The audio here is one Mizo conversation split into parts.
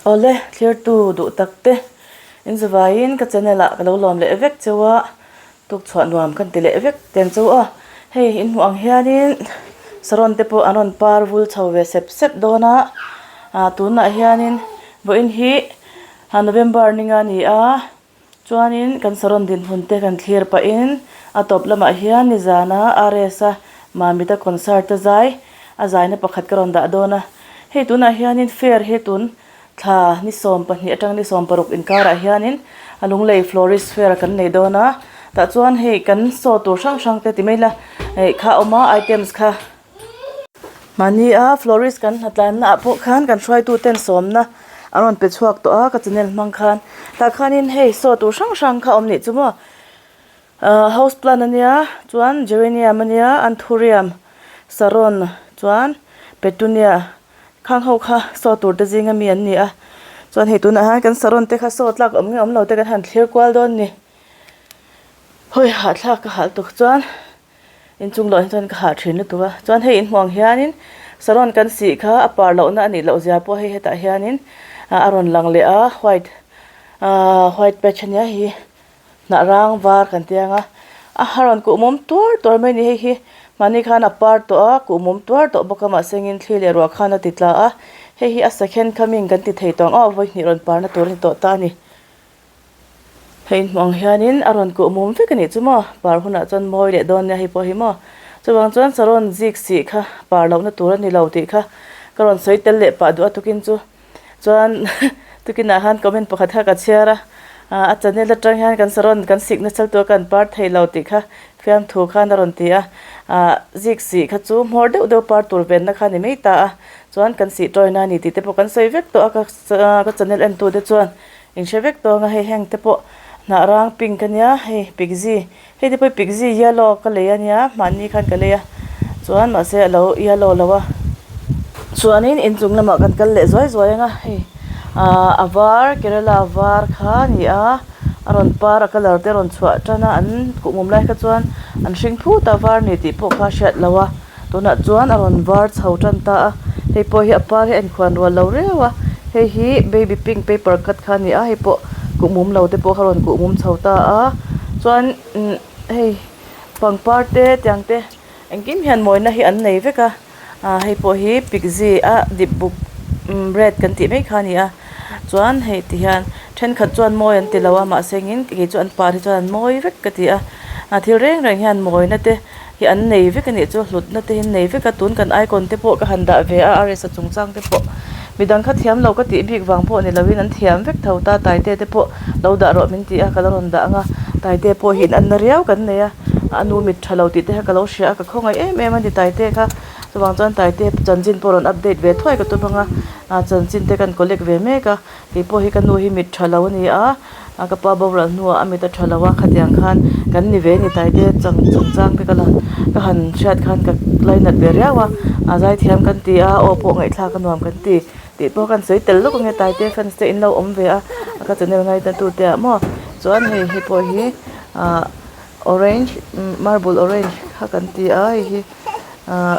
Awle, thlirtu duh tak te, in zavaiin ka channel ah ka lo lawm leh vek cheu a, tukchhuah nuam kan ti leh vek teng cheu a. Hei in hmuh ang hianin saron te pawh an rawn par vul chho ve sep sep dawn a, ah tunah hianin vawiin hi November ninga a ni a. Chuanin kan saron dinhmun te kan thlir pahin a tawp lamah hian nizana RS-a Mamita concert a zai a zaina pakhat ka rawn dah dawn a. Hei tunah hianin fair hi tun thla ni 12 atang ni 16 inkarah hianin a Lunglei Florist Fair kan nei dawn a. Tah chuan hei kan saw tur hrang hrang te ti mai ila hei kha a awm a items kha. Mahni a florist kan hnatlanna ah pawh khan kan hruaitu ten sawmna an rawn pe chhuak tawh a ka channel hmang khan tah khanin hei saw tur hrang hrang kha a awm nih chu maw ahh house plant ania chuan geranium ania anthurium saron chuan petunia khang ho kha saw tur te zinga mi an ni a chuan hei tunah hian kan saron te kha saw tlak awm nge awm lo te kan han thlir kual dawn a ni hawi hahthlak ka halh tuk chuan. Inchung loh hi chuan ka hah thin lutuk a, chuan hei inhmuh ang hianin saron kan sih kha a par lohna a nih loh zia pawh hei hetah hianin a rawn lang leh a white ahh white patch ania hei hi hnah rang var kan ti ang a a rawn kuhmawm tuar tuar mai a ni hei hi mahni khan a par tawh a kuhmawm tuar tawh bawk a mahse engin thli leh ruah khan a ti tla a hei hi a second coming kan ti thei tawh ang aw vawihnih rawn parna tur a ni tawh ta a ni. Hei inhmuh ang hianin a rawn kuh mum vek a nih chu maw par hunah chuan mawi leh dawn nia hei pawh hi maw chuvang chuan saron zik sih kha par lohna tur a ni lo tih kha ka rawn sawi tel leh pah duh a tukin chu chuan tukinah khan comment pakhat kha ka chhiar a ah a channel atang hian kan saron kan sik nasa lutuk a kan par thei lo tih kha fiamthu khan a rawn ti a ah zik sih kha chu hmawr deuh deuh par tur venna kha a ni mai ta a chuan kan sih tawina a ni tih te pawh kan sawi vek tawh a ka channel en tu te chuan. In hre vek tawng a hei heng te pawh hnah rang pink a nia hei pikzi hei te pawh hi pikzi yellow ka lei a nia hmanni khan ka lei a chuan mahse a lo yellow lo a chuanin inchung lamah kan kal leh zuai zuai ang a hei ahh a var kerala var kha a ni a a rawn par a colour te a rawn chhuah tan a an kuhmum lai kha chuan an hring phut a var a ni tih pawh kha a hriat loh a. Tunah chuan a rawn var chho tan ta a, hei pawh hi a par hi a inkhuan rual lo riau a, hei hi baby pink paper cut kha a ni a, hei pawh kuhmum lo te pawh kha a rawn kuhmum chho ta a, chuan umm hei pangpar te tiang te engkim hian mawina hi an nei vek a, ah hei pawh hi pikzi a dip buk umm red kan tih mai kha a ni a, chuan hei ti hian thenkhat chuan mawi an ti lo a mahse engin kei chu an par hi chuan an mawi vek ka ti a, ah thil reng reng hian mawina te. hi an nei vek a nih chu hlutna te hi an nei vek a tun kan icon te pawh ka han dah ve a aresa chungchang te pawh midang kha thiam lo ka tih bik vang pawh ni lovin an thiam vek tho ta taite te pawh lo dah rawh min ti a ka lo rawn dah ang a taite pawh hi in anna riau kan nei a a nu mit tha lo tih te kha ka lo hria a ka khawngaih em em a ni taite kha chuvang chuan taite chanchin pawh rawn update ve thuai ka tum ang a ah chanchin te kan collect ve mek a. Kei pawh hi ka nu hi mit tha lo a ni a, a ka pa boral hnuah a mit a tha lo a, khatiang khan kan ni ve ni taite chang chungchang te ka la ka han hriat khan ka lainat ve riau a, a zaithiam kan ti a, aw pawh ngaihthlak a nuam kan ti tih pawh kan sawi tel lawk ange taite fans te in lo awm ve a, ka channel ngaina tu te ah maw chuan hei hei pawh hi ah orange marble orange kha kan ti a hei hi. Ahh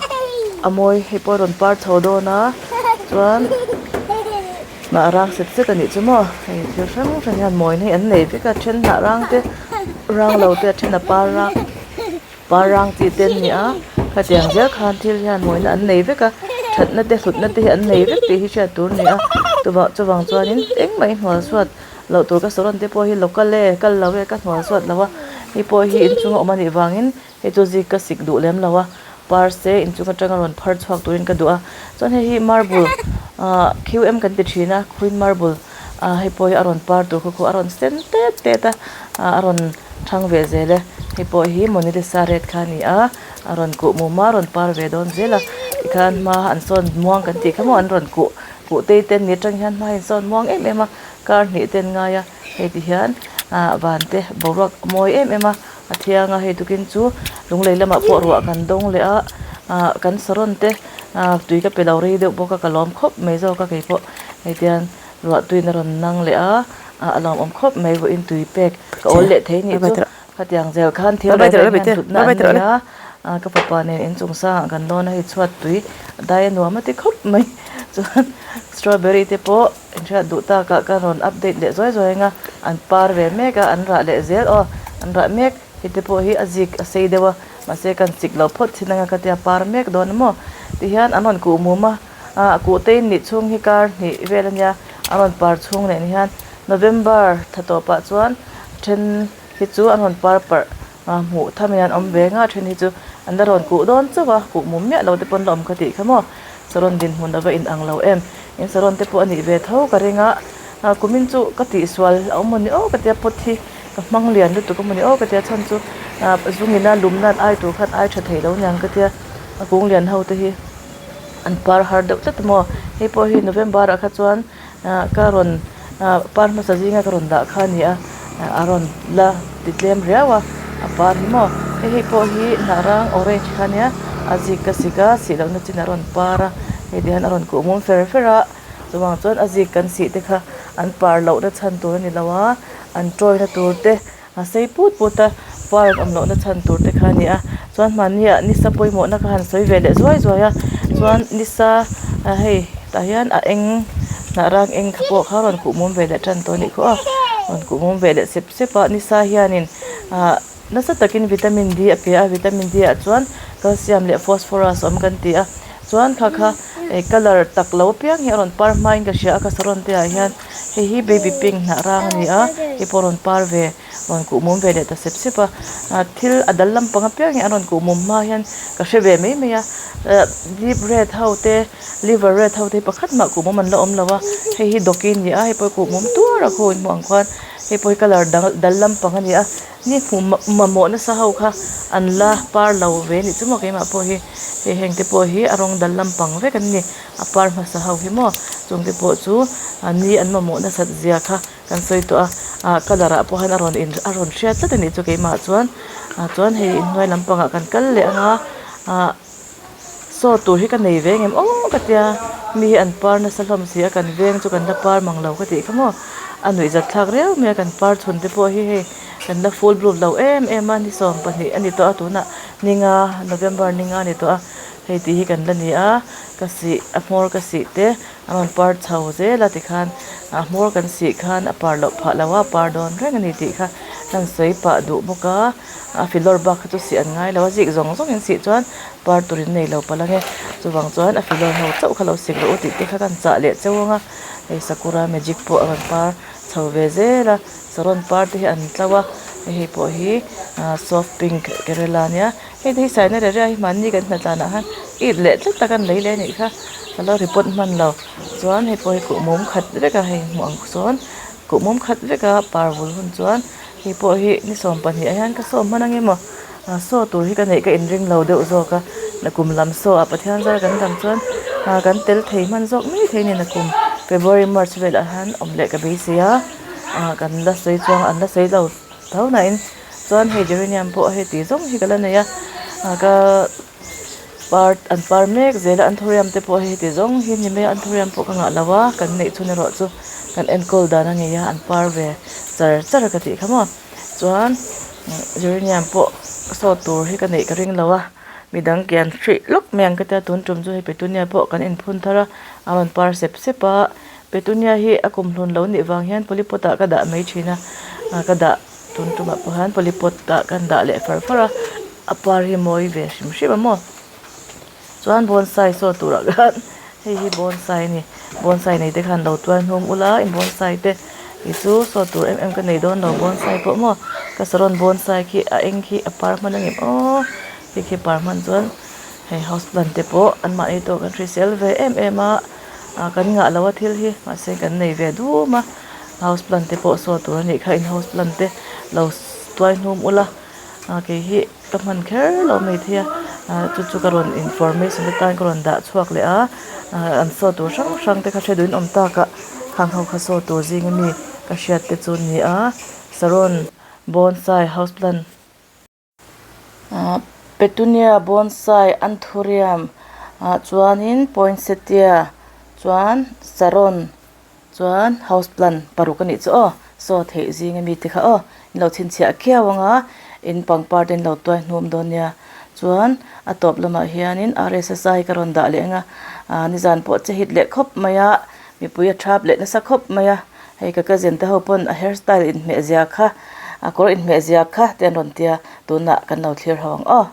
a mawi hei pawh a rawn par chho dawn a chuan hnah rang set set a nih chu maw hei thil hrang hrang hian mawina hi an nei vek a then hnah rang te rang lo te a then a par rang par rang chi te an ni a khatiang zel khan thil hian mawina an nei vek a thatna te hlutna te hi an nei vek tih hi hriat tur a ni a chuvang chuvang chuanin engmah hi hnual suat loh tur ka sawn te pawh hi local e kal lo e ka hnual suat lo a hei pawh hi inchunga awm a nih vangin. Hei chu zik ka sik duh lem lo a, parse inchung atanga rawn phar chhuak turin ka duh a, chuan hei hi marble ahh Q M kan ti thin a queen marble ah hei pawh hi a rawn par tur khaw khaw a rawn sen tet tet a ah a rawn thang ve zel e, hei pawh hi monalisa red kha a ni a, a rawn kuh mum a a rawn par ve dawn zel a tikhan hma an sawn muang kan tih kha maw an rawn kuh kuh tei te an ni atang hian hma in sawn muang em em a kar hnih te an ngai a hei ti hian ah van te boruak a mawi em em a. A thiang a hei tukin chu lunglei lamah pawh ruah kan dawng leh a ah kan saron te ah tui ka pe lo rei deuh bawk a ka lawm khawp mai zawk a keipawh hei tian ruah tuiin a rawn nang leh a ah a lawmawm khawp mai vawiin tui pek ka awl leh thei nih chu khatiang zel khan thil reng reng hian hlutna an nei a ah ka fapa nen inchung sangah kan lawn a hei chhuat tui dai a nuam a ti khawp mai. Chuan strawberry te pawh inhriat duh takah ka rawn update leh zuai zuai ang a, an par ve mek a, an rah leh zel aw, an rah mek. Hei te pawh hi a zik a sei deuh a, mahse kan chik lo phawt thin anga ka tia par mek dawn a maw. Tihian an rawn kuh mum a, ah kuh te in nih chhung hi kar hnih vel a nia, an rawn par chhung nen hian November thla tawpah chuan then hi chu an rawn par parh a hmuh tham in an awm ve nga then hi chu an la rawn kuh dawn chauh a kuh mum miah lo te pawn la awm ka tih kha maw saron dinhmun a va in ang lo em in saron te pawh a nih ve tho ka ring a ah kumin chu ka tihsual a awm a ni aw ka tia pot hi ka hmang lian lutuk a maw ni aw ka tia chhan chu ah zungina lumna an ai tur khan ai tha thei lo niang ka tia a kung lian ho te hi an par har deuh tlat a maw hei pawh hi November ah kha chuan. Ah ka rawn ah par hmasa zinga ka rawn dah kha a ni a a rawn la ti tlem riau a a par hi maw hei hei pawh hi hnah rang orange kha ania a zik ka sik a sih lohna chin a rawn par a hei ti hian a rawn kuh mum fer fer a chuvang chuan a zik kan sih te kha an par lohna chhan tur a ni lo a an tawina tur te A sei put put a, par an awm lohna chhan tur te kha a ni a, chuan hmanni ah nisa pawimawhna kha han sawi ve leh zuai zuai a, chuan nisa hei tah hian a eng hnah rang eng kha pawh kha rawn kuh mum ve leh tan tawh a nih khaw a, rawn kuh mum ve leh sep sep a, nisa hianin ah nasa takin vitamin D a pe a, vitamin D ah chuan calcium leh phosphorus a awm kan ti a, chuan kha kha colour tak lo apiang hi a rawn par hmain ka hria a ka saron te ah hian. Hei hi baby pink hnah rang a ni a hei pawh rawn par ve rawn kuh mum ve leh ta sep sep a ah thil a dal lampang apiang hi an rawn kuh mum hma hian ka hre ve mai mai a ah deep red ho te liver red ho te hi pakhat mah kuh mum an la awm lo a hei hi dawki a ni a hei pawh hi kuh mum tuar a khaw inhmuh ang khuan hei pawh hi colour dang dal lampang a ni a ni hmuh mamawh nasa ho kha an la par lo ve a nih chu maw keimah pawh hi hei heng te pawh hi a rawng dal lampang vek an ni. A par hmasa ho hi maw chung te pawh chu ni an mamawh nasat zia kha kan sawi tawh a ah colour ah pawh hian a rawn in a rawn hriat tlat a nih chu keimah chuan ah chuan hei inhnuai lampangah kan kal leh ang a ah saw tur hi ka nei ve ngem aw ka tia mi hi an par nasa hlawm si a kan veng chu kan la par mang lo ka tih kha maw a nuihzat thlak riau mai a kan par chhun te pawh hi hei kan la full bloom lo em em a ni 12 a ni tawh a tunah ninga November ninga a ni tawh a. Hei tih hi kan la ni a, ka sih a hmawr ka sih te a rawn par chho zel a tikhan a hmawr kan sih khan a par loh phah lo a, a par dawn reng a ni tih kha kan sawi pah duh bawk a, a filawr bak kha chu sih an ngai lo a, zik zawng zawng in sih chuan par tur in nei lo palh ang e, chuvang chuan a filawr ho chauh kha lo sik rawh u tih te kha kan chah leh cheu ang a, hei sakura magic pawh a rawn par chho ve zel a, saron par te hi an tlo a, hei pawh hi soft pink kerela a nia. Hei te hi saina reh reh a hi hmanni kan hnatlan ah khan it leh tlat tak a an lei leh anih kha ka lo report hman lo chuan hei pawh hi kuhmum khat vek a hei hmuh ang sawn kuhmum khat vek a par vul hun chuan hei pawh hi ni 12 ah hian ka saw hman ang emaw ah saw tur hi ka neih ka inring lo deuh zawk a nakum lam saw ah Pathian zar kan dam chuan ah kan tel thei hman zawk mai thei a ni nakum February March velah hian awm leh ka beisei a ah kan la sawi chuang an la sawi lo tho na in. Chuan hei geranium pawh hei tih zawng hi ka la nei a ah ka par an par mek zel a anthurium te pawh hei ti zawng hi a ni mai a anthurium pawh ka ngah lo a kan neih chhun erawh chu kan enkawl dan a ngei a an par ve char char ka tih kha maw chuan geranium pawh sawt tur hi ka neih ka ring lo a midang kian hrih lawk mai ang ka tia tun tum chu hei petunia pawh kan inphun thar a a rawn par sep sep a petunia hi a kumhlun lo nih vang hian polypot ah ka dah mai thin a ah ka dah. Tun tumah pawh hian polypot ah kan dah leh far far a a par hi mawi ve hrim hrim a maw chuan bonsai saw turah khan hei hi bonsai a ni bonsai nei te khan lo tual hnum ula in bonsai te hi chu saw tur em em ka nei dawn lo bonsai pawh maw ka saron bonsai khi a eng khi a par hman ang em aw khi khi par hman chuan hei house plant te pawh an mahni tawh kan hrisel ve em em a ah kan ngah lo a thil hi mahse kan nei ve dum a. House plant te pawh saw tur a nih kha in house plant te lo tuai hnum ula ah kei hi ka hman kher lo mai thei a ah chu chu ka rawn information atan ka rawn dah chhuak leh a ah an saw tur hrang hrang te kha hre duhin awm tak a khang ho kha saw tur zing ami ka hriat te chu a ni a saron bonsai house plant. Petunia bonsai anthurium ah chuanin poinsettia chuan saron chuan house plant paruk a nih chu aw saw theih zing ami te kha aw in lo chhinchhiah khiau ang a in pangpar te in lo tuai hnum dawn nia. Chuan a tawp lamah hianin RSSI ka rawn dah leh ang a, ah nizan pawh che hit leh khawp mai a, mipui a thap leh nasa khawp mai a, hei ka cousin te ho pawn a hair style inhmeh zia kha, a kawr inhmeh zia kha te an rawn tia, tunah kan lo thlir ho ang aw.